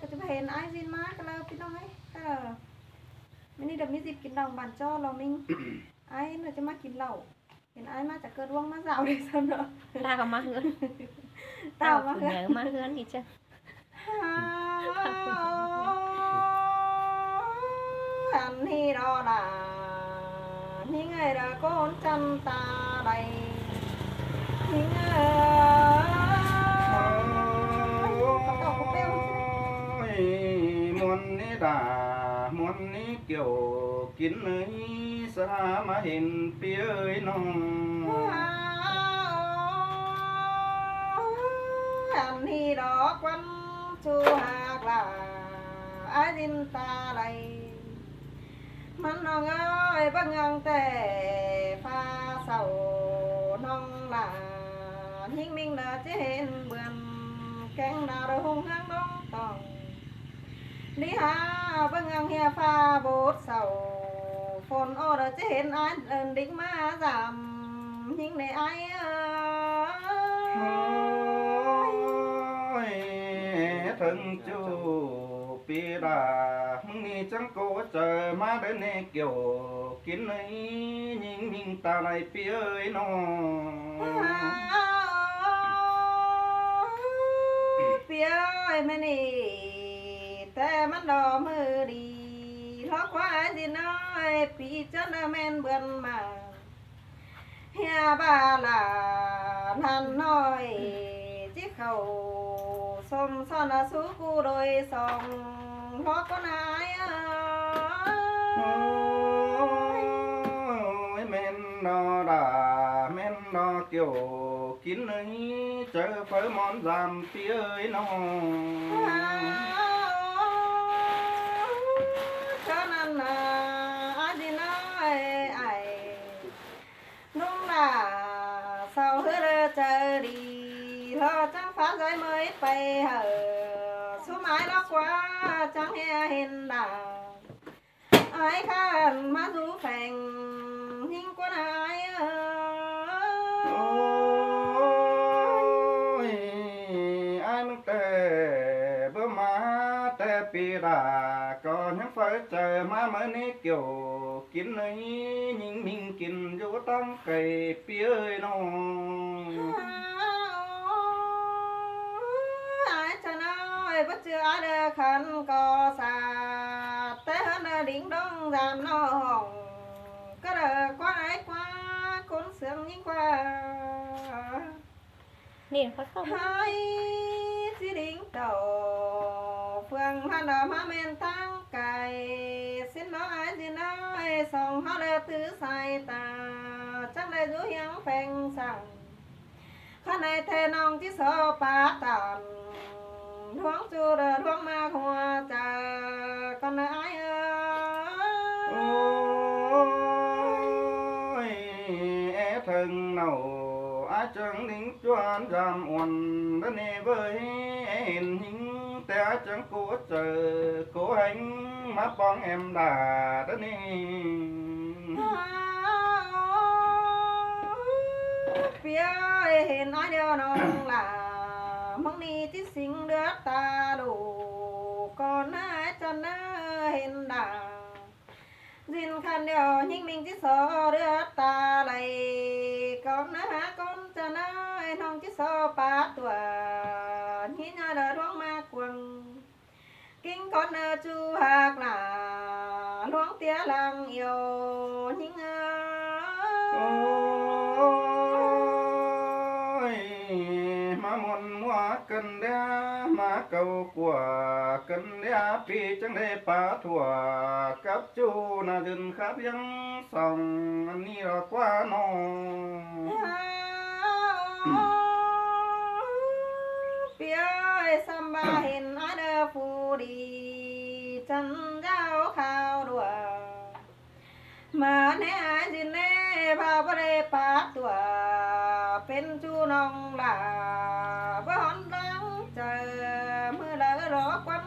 ກໍຈະໄປເຫັນອ້າຍຊິນມາກໍແລ້ວພີ່ນ້ອງເອີຍ. ກໍມື້ນີ້ດຽວມີຊິບກິນດອງບ້ານຈໍລອມິງ. ອ້າຍເນາະຈະມາກິນເຫຼົ້າ. ເຫັນອ້າຍມາຈາກເກີດຫວ່າງມາຊາວເດ້ຊັ້ນເນາະ. ຕາກໍມາເຮືອນ ຕາມາເຮືອນ ມາເຮືອນອີກຈ້ະ. ອັນນີ້ດອລາ ນີ້ເອີຍດາໂກນຈັນຕາໄດ ນີ້ເອີຍ ຍ ມ່ວນນີ້ດາ ມ່ວນນີ້ກ່ຽວ ກິນເອີຍ ສາມາເຫັນ ເປີເອີຍນ້ອງ ອັນນີ້ດອກວັນຊູຮັກຫຼ້າ ອາຍດິນຕາໄຫຼ ມັນນ້ອງເອີຍ ເບິ່ງເງືອງແຕ່ຟ້າເຊົາ ນ້ອງຫຼ້າ ຍິງມິງນາຈະເຫັນເບືອນ ແກງນາໂດງຫາງນ້ອງຕ້ອງ ນີ້ຫາເບິ່ງເງືອງເຮຍຟ້າໂບດເຊົາ ຝົນອອກຈະເຫັນອາຍເດີນດິກມາສາມ ຍິງໃນອາຍເອີຍ ເຖິງຈູປີດາ ມຶງນີ້ຈັ່ງໂກເຈີມາເດີເນກ່ຽວ ກິນເອີຍຍິງມິງຕາໄລ ປີເອີຍນ້ອງ ປີເອີຍ ແມ່ນີ້ ແຕ່ມັນດອກມືດີ ລອກວ່າຊິນ້ອຍ ປີຈົນແມ່ນເບືອນມາ ເຮຍບາລານານນ້ອຍ ຈິເຂົ້າຊົມຊ້ອນສູ່ກູໂດຍສອງ ລອກກໍນາຍເອີຍ ໂອ້ຍ ແມ່ນນອດາ ແມ່ນນອກ່ຽວ ກິນເອີຍ ເຈີເຝີໝອນສາມ ປີເອີຍນ້ອງ ເທົ່ານັ້ນນາ ອາຊິນເອີຍ ອ້າຍ ນ້ອງຫຼ້າ ເຊົາເຮີເລີເຈີດີ ລໍຈັ່ງຟ້າໃສເມີຍໄປເຫີ ສຸມອາຍລອກວ່າ ຈັ່ງເຮຍເຫັນດາ ອາຍຄັນມາສູ່ແຂວງ ຍິງກວ່ານາຍເອີຍ ໂອ້ຍ ອາຍມຶງແຕ່ເບີມາ ແຕ່ປີດາ ກໍຍັງເຝົ້າເຈີມາເມີຍນີ້ກ່ຽວ ກິນເອີຍຍິງມິງກິນຢູ່ຕັ້ງໄກ ປີເອີຍນ້ອງ ອາຍຈະນ້ອຍ ບໍ່ເຈື່ອອາຍເດີຄັນກໍສາ ແຕ່ເຮືອນເດີດິງດົງສາມນ້ອງ ກໍເດີກວ່າອາຍກວ່າ ຄົນເຊື່ອງຍິ່ງກວ່າ ນີ້ເຂົາເຂົ້າ ໄຮຊິດິງເຕົາ ເຟືອງພັນດາມາແມ່ນທາງໄກ ສິນນ້ອຍອາຍສິນນ້ອຍ ສອງເຮົາເລີດຖືສາຍຕາ ຈັ່ງໄດ້ຢູ່ຮຽງແພງສັງ ຄັນໃຫ້ແທ້ນ້ອງຈິຊອປາຕານ ດວງຈູເດີດວງມາຫົວຈາ ກ່ອນນາອາຍເອີຍ ໂອ້ຍ ແອເຖິງເນົ່າ ອາຈັ່ງນິງຈວນຈາມອ່ອນ ດະເນເວີຍ ເຫັນຫິງ ແຕ່ອາຈັ່ງໂກເຈີ ໂກແຮງ ມາປອງແອມດາ ດະເນ ປຽຍເຫັນອາດຽວນ້ອງຫຼ້າ ມັງນີ້ຈິສິງເລືອດຕາລູກ ກ່ອນນາຈັນນາເຫັນດາ ຊິນຄັນດຽວຍິງມິງຈິຊໍເລືອດຕາໄຫຼ ກ່ອນນາກ່ອນຈະນາ ນ້ອງຈິຊໍປາຕົວ ຍິງຍາເດີດວງມາກວງ ກິງກ່ອນເດີຈູຮັກຫຼ້າ ຫຼວງເຕຍລາງອຽວຍິງເອີຍ ໂອ້ຍ ມາມ່ວນມົວກັນເດ ມາເກົາກົວກັນເດ ປີຈັ່ງໄດ້ປາທົວ ກັບຈູນາດຶນຄາບຍັງ ສອງອັນນີ້ລະກວ່ານ້ອງ ປຽຍສຳບາເຫັນອາເດີຜູ້ດີ ຈັນຍາວຂາວດວງ ມາແນ່ອາຍຊິແນ່ ພາບໍ່ໄດ້ປາຕົວ ເປັນຈູນ້ອງຫຼ້າ ບໍ່ຮອນລັງເຈີ ມື້ລະລໍກວັນ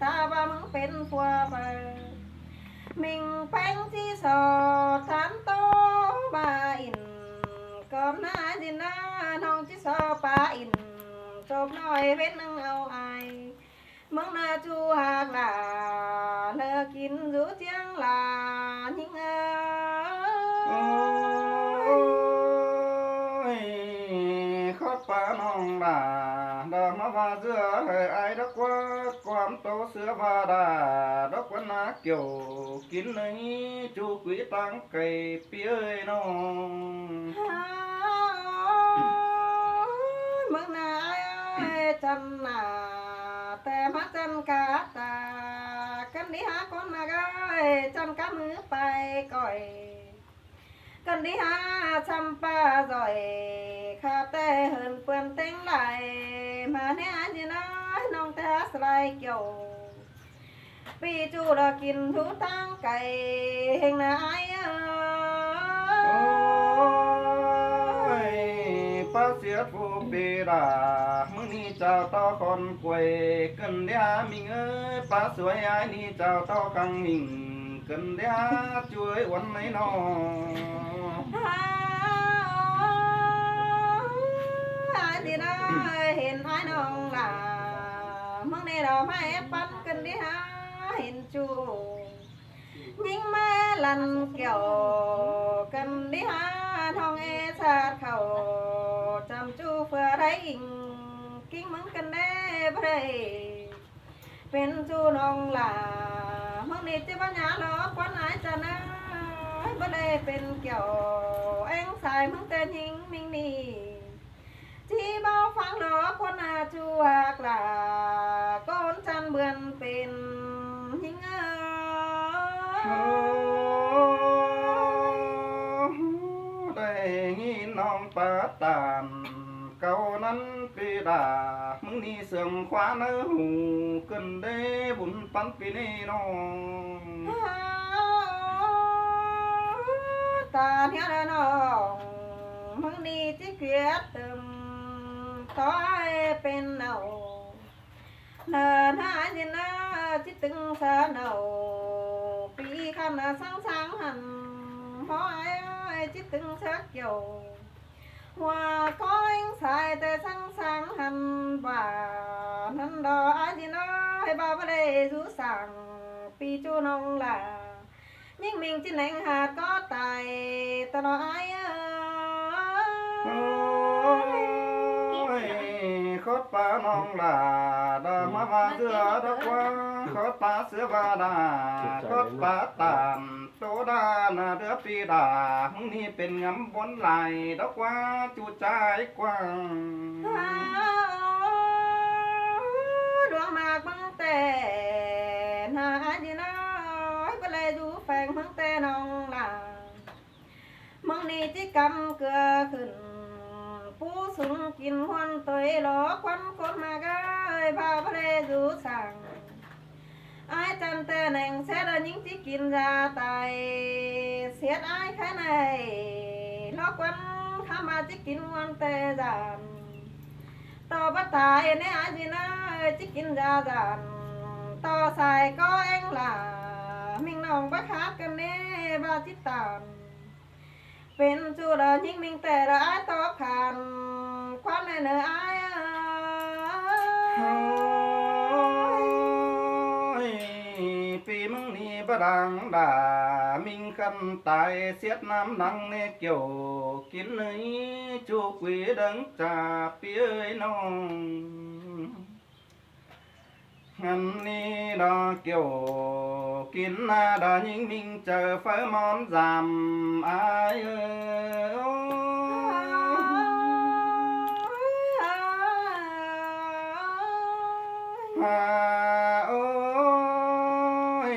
ຖ້າວ່າມຶງເປັນຜົວໄປ ມິງແປງຈີສອດທານໂຕບາອິນ ກ່ອນໜ້າຈີນນາ ນ້ອງຈີສອບາອິນ ຈົບໜ້ອຍເວັນໜຶ່ງເອົາອາຍ ເມືອງເໜືອ ຈູຮັກຫຼ້າ ເລີກກິນຢູ່ຈຽງຫຼ້າຍິງເອີຍ. ໂອ້ຍ ຂໍປານ້ອງຫຼ້າ ດາມາວ່າເຊື່ອໃຫ້ອ້າຍດອກວ່າ ຄວາມໂຕເຊື່ອວ່າດາ ດອກວ່ານາກ່ຽວ ກິນໃນຈູກຸຍຕາງໄກ ເປີຍນ້ອງ ເບິ່ງໜ້າອ້າຍເອີຍ ຈັນໜ້າ ແຕ່ມາຈັນກາຕາ ກັນດີຫາຄົນມາກເອີຍ ຈັນກາມືໄປກ່ອຍ ກັນດີຫາຊຳປາຈ່ອຍ ຂ້າແຕ່ເຫີນເປື້ອນເຕັງໄຫຼ ມາແນ່ອ້າຍນີ້ນາ ນ້ອງແຕ່ສະໄລກ່ຽວ ປີຈູລະກິນທູຕາງໄກ ເຮັງນາອ້າຍເອີຍ. ໂອ້ຍ ປາເສດຜູ້ປີດາ ມື້ນີ້ເຈົ້າຕໍ່ຄອນກວຍ ເກີນດຽມິງເອີຍ ປາສວຍອ້າຍນີ້ເຈົ້າຕໍ່ຄັງຫິງ ເກີນດຽຈວຍອວນໃນນ້ອງ ອ້າຍນີ້ນາ ເຫັນອ້າຍນ້ອງຫຼ້າ ເມືອງນີ້ດອກໄມ້ປັນ ເກີນດີຫາເຫັນ ຈູຍິງມາລັນກ່ຽວ ກັນດີຫານ້ອງເອຊາດເຂົ້າ ຈຳຈູເພື່ອໄດ້ອິງ ກິງເມືອງກັນແດ່ບໍ່ໄດ້ເປັນຈູນ້ອງຫຼ້າ ເມືອງນີ້ຈິບັນຍາລອກວັນອາຍຈະນາຍ ບໍ່ໄດ້ເປັນກ່ຽວແອງສາຍເມືອງແຕ່ຍິງມິງນີ້ ຈີບໍ່ຟັງດອກຄົນອາຈູຮັກຫຼ້າ ກ່ອນຈັນເບືອນເປັນຍິງເອີຍ. ໂອ້ ໄດ້ຍິນນ້ອງປາຕານ ເກົ່ານັ້ນປີດາ ມື້ນີ້ເສື່ອມຄວາໃນຫູ ເກີນເດບຸນປັນປີນີ້ນ້ອງ ຕາເນຍລະນ້ອງ ມື້ນີ້ຈິກຽດຕຶມ ຕໍ່ອ້າຍເປັນເອົາ ເນີນຫາຍິນນາ ຈິກຕຶງສາເນົາ ປີຄັນນາສັງສັງຫັນ ພໍອ້າຍຈິກຕຶງສາກ່ຽວ ຫົວກ້ອຍສາຍແຕ່ສັງສັງຫັນ ວ່ານັ້ນດອກອ້າຍຈິນນາ ໃຫ້ບ່າວບໍ່ໄດ້ຢູ່ສັງ ປີຈູນ້ອງຫຼ້າ ຍິງມິງຈິແໜງຫາກໍຕາຍ ຕະຫຼອດອ້າຍເອີຍ. ໂອ້ຍ ຂອດປານ້ອງຫຼ້າ ດາມາວ່າເສືອດອກວ່າ ຂອດປາເສືອວ່າດາ ຂອດປາຕານ ໂຕດານາເດືອປີດາ ມື້ນີ້ເປັນງຳບົນຫຼາຍ ດອກວ່າຈູຈາຍກວ້າງ ດວງມາກເບິ່ງແຕ່ ໜ້າອາຍດີນ້ອຍ ບໍ່ໄດ້ຢູ່ແຂວງເມືອງແຕ່ນ້ອງຫຼ້າ ເມືອງນີ້ຈິກຳເກືອຂຶ້ນ ປູສຸນກິນຮວນຕົຍ ລໍຄວັນຄົນມາກເອີຍ ພາບໍ່ໄດ້ຢູ່ສັງ ອາຍຈັນແຕ່ແໜງແຊດຍິງຈິກິນຢາຕາຍ ສຽດອາຍແຄ່ໃນ ລອກວັນຄຳວ່າຈິກິນງວນແຕ່ຢານ ຕໍ່ບໍ່ຕາຍແນ່ອາຍຈີນາ ເອີຍ ຈິກິນຢາຢານ ຕໍ່ສາຍກໍແອງຫຼາ ມິງນ້ອງບໍ່ຂາດກັນແນ່ວ່າຈິຕານ ເປັນຈູລະຍິງມິງແຕ່ລະອາຍຕອບຂານ ຄວັນໃນເນີອາຍເອີຍ ໂອ້ຍ ປີມຶງນີ້ບໍ່ດັງດາ ມິງຄັນຕາຍ ສຽດນ້ຳດັງແນ່ກ່ຽວ ກິນເນີຍຈູກຸຍເດີງຈາ ປີເອີຍນ້ອງ ຫັ້ນນີ້ດອກກ່ຽວ ກິນນາດາຍິງມິງເຈີ ເຝີມອນສາມອາຍເອີຍ ໂອ້ ໂອ້ຍ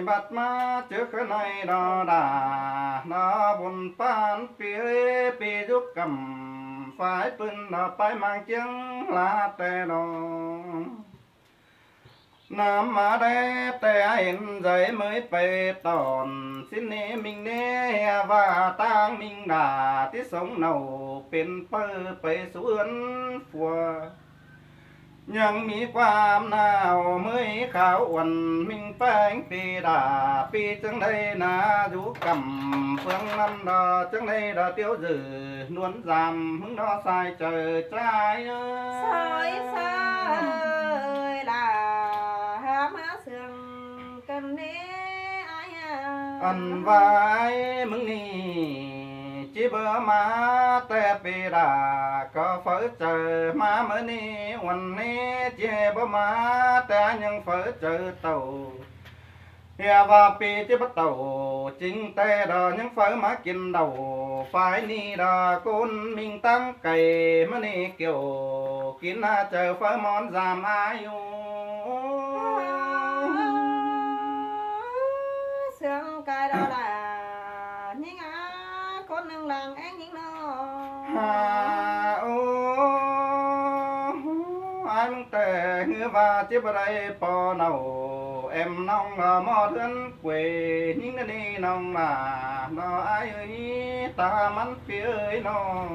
ບັດມາເຈີຄືໃນດອດາ ດອບຸນປານປີເອີຍ ປີຍຸກກຳ ຝາຍປືນດອໄປມາງຈຽງລາແຕ່ດອ ນຳມາໄດ້ແຕ່ເຫັນໃຈເມີຍໄປຕອນ ຊິນເນມິງເນ ວ່າຕາງມິງດາ ຕິສົງເນົາເປັນເປີໄປສວນຄົວ ຍັງມີຄວາມໜາວເມີຍຂາວອ່ອນ ມິງແປ້ງປີດາ ປີຈັ່ງໃດນາຢູ່ກຳ ເຟືອງນັ້ນດາ ຈັ່ງໃດດາ ຕຽວເຈີນວນສາມ ຫຶງດາສາຍເຈີຈາຍເອີຍ ສາຍເອີຍລາ ອັນວ່າອ້າຍມຶງນີ້ ຈິບໍ່ມາແຕ່ປີດາ ກໍເຝົ້າໃຈມາມື້ນີ້ ວັນນີ້ຈິບໍ່ມາ ແຕ່ຍັງເຝົ້າໃຈເຕົ້າ ເຮັດວ່າປີຈິບໍ່ເຕົ້າ ຈິງແຕ່ດອກຍັງເຝົ້າມາກິນເຫຼົ້າ ຝ່າຍນີ້ດອກຄົນມິງຕັ້ງໄກ ມານີ້ກ່ຽວກິນໜ້າເຈົ້າ ເຝົ້າມອນສາມອາຍຸ ເຊື່ອງກາຍດອກຫຼ້າ ຍິງອາຍຄົນໜຶ່ງຫຼັງແອງຍິງເນາະ ຫາ ໂອ ອ້າຍມຶງແຕ່ ຄືວ່າຈິບໍ່ໄດ້ປໍເນົ່າ ແອມນ້ອງລະໝໍເຮືອນເກວ ຍິງນະນີ້ນ້ອງຫຼ້າ ເນາະອ້າຍເອີຍ ຕາມັນປີເອີຍນ້ອງ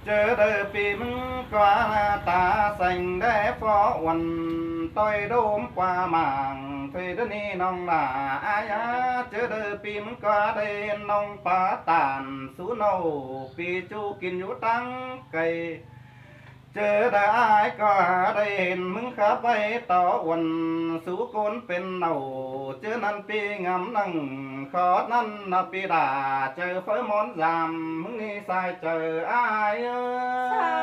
ເຈີເດີປີມຶງກວ່າໜ້າຕາແສງແດຟໍອວນ ຕ່ອຍໂດມກວ່າໝາງ ເທດະນີ້ນ້ອງຫຼ້າ ອາຍາ ເຈີເດີປີມຶງກວ່າໄດ້ເຫັນນ້ອງປາຕານ ສູເນົ່າປີຈູກິນຢູ່ຕັ້ງໄກ ເຈີເດີອ້າຍກວ່າໄດ້ເຫັນມຶງຂັບໄປຕໍ່ອວນ ສູຄົນເປັນເນົ່າ ເຈີນັ້ນປີງາມນັງ ຂໍນັ້ນນະປີດາ ເຈີເຝີມອນສາມ ມຶງນີ້ສາຍເຈີອ້າຍເອີຍ ສາ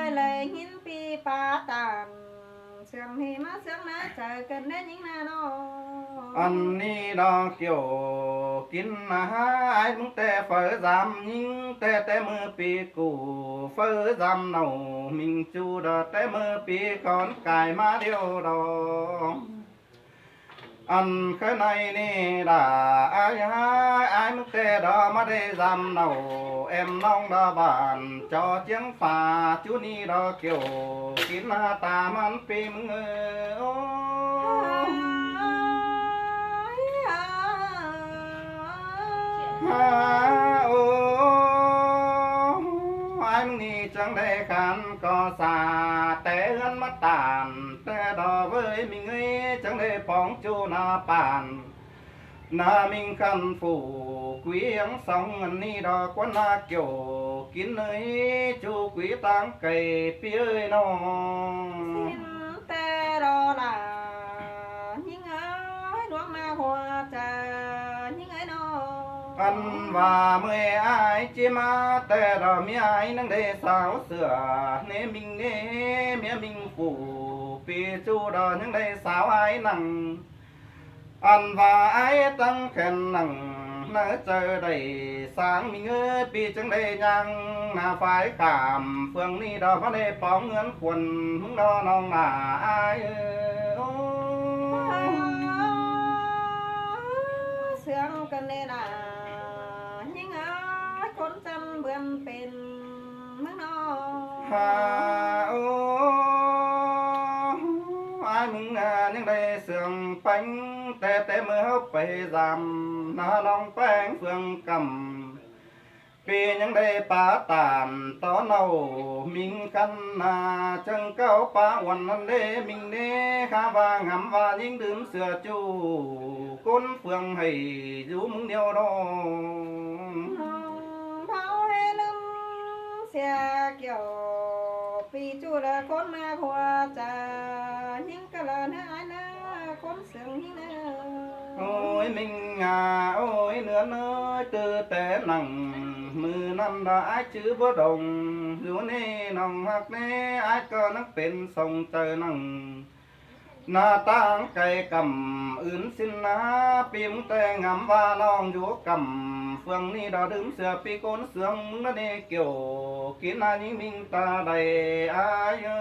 ຍເລີຍຍິນປີປາຕານ ເຊື່ອງໃຫ້ມາເຊື່ອງນາໃຈກັນແດ່ຍິງນານ້ອງ ອັນນີ້ດອກກ່ຽວກິນນາ ອ້າຍມຶງແຕ່ເຝີສາມຍິງ ແຕ່ແຕ່ມື້ປີກູ່ເຝີສາມເນົ່າ ມິງຈູດອກແຕ່ມື້ປີກ່ອນກາຍມາດຽວດອກ ອັນຄືໃນນີ້ດາ ອ້າຍ ອ້າຍ ອ້າຍ ມຶງແຕ່ດອກມາໄດ້ສາມເນົ່າ ແອມນ້ອງດອກບານ ຈໍຈຽງຟ້າ ຈູນີ້ດອກກ່ຽວກິນໜ້າຕາມັນປີມຶງເອີຍ ໂອ ຫາ ໂອ ອ້າຍ ມຶງນີ້ຈັ່ງໄດ້ຂັນກໍສາ ແຕ່ເຮືອນມາຕານ ແຕ່ດອກເວີຍມິງເອີຍ ຈັ່ງໄດ້ປອງຈູໜ້າປານ ນາມິງຄັນຟູ ເກວຽງສອງອັນນີ້ດອກ ກວນນາກ່ຽວກິນເອີຍ ຈູເກວຕາງໄກປີເອີຍນ້ອງ ສິນແຕ່ດອກຫຼ້າ ຍິງເອີຍ ດວງມາຫົວໃຈ ຍິງເອີຍນ້ອງ ອັນວ່າເມື່ອຍອ້າຍຈິມາ ແຕ່ດອກເມຍອ້າຍນັງໄດ້ສາວເສືອ ເນມິງເນ ເມຍມິງປູ ປີຈູດອກຍັງໄດ້ສາວອ້າຍນັງ ອັນວ່າອ້າຍຕັ້ງແຂນນັ່ງ ໃນໃຈໄດ້ສາງມິງເອີຍ ປີຈຶ່ງໄດ້ຍ່າງໜ້າຝາຍຂ້າມ ເຟືອງນີ້ດອກມາໄດ້ປອງເຮືອນຄວນ ມຶງດອກນ້ອງຫຼ້າອ້າຍເອີຍ ໂອ ເຊື່ອງກັນແດ່ນາ ຍິງເອີຍ ຄົນຈັນເບືອນເປັນ ເມືອງນອກ ຫາ ໂອ ອ້າຍ ມຶງນາຍັງໄດ້ເຊື່ອງແປງ ແຕ່ແຕ່ເມື່ອເຮົາໄປຢາມ ນານ້ອງແປງເຟືອງກຳ ປີຍັງໄດ້ປາຕານຕໍ່ເນົ່າມິງຄັນນາ ຈັ່ງເກົ້າປາອວນນັ້ນເດມິງເນ ຂ້າວ່າງາມວ່າຍິງດື່ມເສືອຈູ ກົນເຟືອງໃຫ້ຢູ່ມຶງດຽວດອງ ນ້ອງເຖົ້າໃຫ້ລືມເສຍກ່ຽວ ປີຈູລະຄົນມາຫົວໃຈ ຍິງກະລະເນອອ້າຍເນອ ຄົນເຊື່ອງຍິງເນອ ໂອ້ຍມິງອາ ໂອ້ຍເນືອເນີ ຕື່ແຕ່ນັ່ງ ມື້ນັ້ນດາອ້າຍຈື່ບໍ່ດົງ ຢູ່ນີ້ນ້ອງຮັກແນ່ ອ້າຍກໍນັກເປັນຊົງໃຈນັ່ງ ໜ້າຕ່າງໄກກຳອື່ນສິນນາ ປີມແຕ່ງາມວ່ານ້ອງຢູ່ກຳ ເຟືອງນີ້ດອກດື່ມເສືອປີໂກນເຊືອງ ນະເນກ່ຽວກິນນາຍິງມິງຕາໃດອາຍເອີ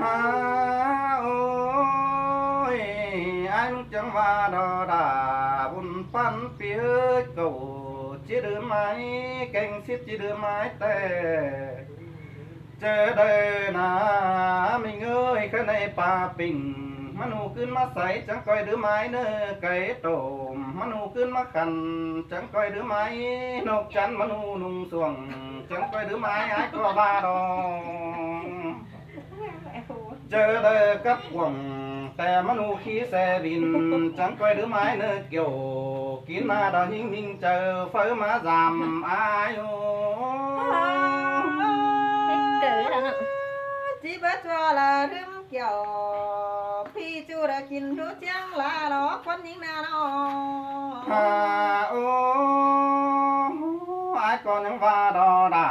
ຫາ ໂອ້ຍ ອ້າຍມຶງຈັ່ງວ່າດອດາ ບຸນປັນປີເອີຍ ເກົ້າຈິດືມອາຍ ແກ່ງສິບຈິດືມອາຍແຕ່ ເຈີເດີນາ ມິງເອີຍ ເຄີຍໃນປ່າປິງ ມັນຫູຂຶ້ນມາໃສ ຈັ່ງຄ່ອຍດື່ມອາຍເນີ ໄກ່ຕົ້ມ ມັນຫູຂຶ້ນມາຂັນ ຈັ່ງຄ່ອຍດື່ມອາຍ ນົກຈັນ ມັນຫູນຸ່ງຊ່ວງ ຈັ່ງຄ່ອຍດື່ມອາຍ ອາຍກໍວ່າດອງ ເຈີເດີກັບກວາງ ແຕ່ມັນຫູຂີ່ແຊບິນ ຈັ່ງຄ່ອຍດື່ມອາຍເນີ ກ່ຽວກິນນາດອກຫິງມິງ ເຈີເຝີມາຢາມອາຍໂອ ເຮີ້ຍ ເກີດແລ້ວເນາະ ຈີເບີດຈົວລະລືມກ່ຽວ ພີຈູລະກິນດູຈຽງລະເນາະ ຄົນຍິງນາເນາະ. ຫາ ໂອ ອ້າຍກໍຍັງວ່າດອດາ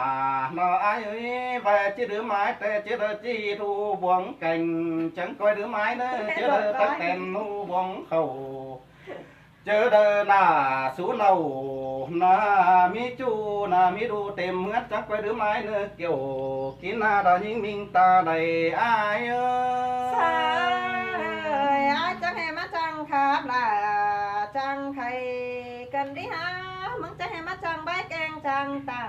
ດອ ອ້າຍເອີຍ ໄວ້ຈີລືມອ້າຍ ແຕ່ຈີເດີຈີທູບວງແກ່ງ ຈັ່ງກ້ອຍລືມອ້າຍເນີ ຈີເດີຕັກແຕ່ນນູບວງເຂົ້າ ເຈີເດີໜ້າສູເນົ່າ ໜ້າມີຈູໜ້າມີດູເຕັມເຮືອນ ຈັ່ງກ້ອຍລືມອ້າຍເນີ ກ່ຽວກິນໜ້າດາຍິງມິງຕາໃດອ້າຍເອີຍ. ສາຍ ອ້າຍຈັ່ງໃຫ້ມາຈັ່ງຄາບລະ ຈັ່ງໄຂ່ກັນດີຫາ ມຶງຈັ່ງໃຫ້ມາຈັ່ງໃບແກງຈັ່ງຕຳ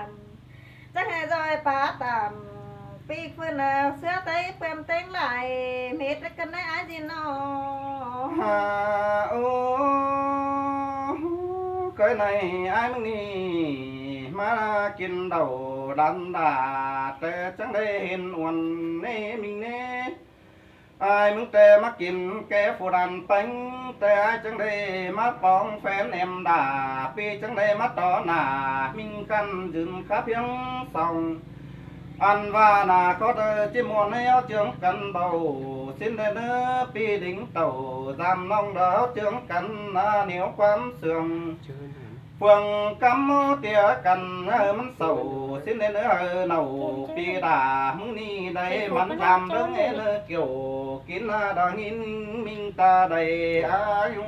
ຈັ່ງໃຫ້ຈອຍປາຕຳ ປີກຟື້ນເສືອໄຕເປື້ອມເຕັງຫຼາຍ ເຮັດກັນໄດ້ອ້າຍຈິນເນາະ. ຫາ ໂອ ເຄີຍໃນອ້າຍມຶງນີ້ ມາກິນເຫຼົ້າດຳດາ ແຕ່ຈັ່ງໄດ້ເຫັນອວນເນມິງເນ ອ້າຍມຶງແຕ່ມາກິນແກ່ຜູ້ດັນແປງ ແຕ່ອ້າຍຈັ່ງໄດ້ມາປອງແຟນແອມດາ ປີຈັ່ງໄດ້ມາຕໍ່ໜ້າມິງກັນຢືນຄາພຽງສອງ ອັນວ່າໜ້າຂໍເດີຈິມວນໃຫ້ເຮົາເຈືອງກັນເບົາ ຊິນເດີເນີ ປີດິງເຕົ່າ ຕາມນ້ອງເດີເຮົາເຈືອງກັນໜ້າໜຽວຄວາມເຊື່ອງ ເຟືອງກຳເມາເຕຍກັນໃຫ້ມັນເສົ້າ ຊິນເດີເນີ ເນົ່າປີດາ ມື້ນີ້ໄດ້ມັນຍາມເບິ່ງເອເນີ ກ່ຽວກິນໜ້າດາຍິງມິງຕາໃດອາຍຸ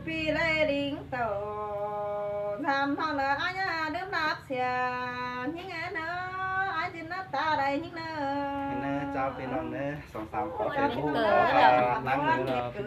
ປີໄດ້ດິງເຕົ່າ ສາມເທົ່າເນີ ອາຍາດື່ມນັບເສຍ ຍິງເອີເນີ ອາຍຈິນນັບຕາໄດ້ຍິງເນີ ເນີເຈົ້າພີ່ນ້ອງເນີ ສອງສາມຂໍເປັນຜູ້ຂໍນາງເນີ ເກີດ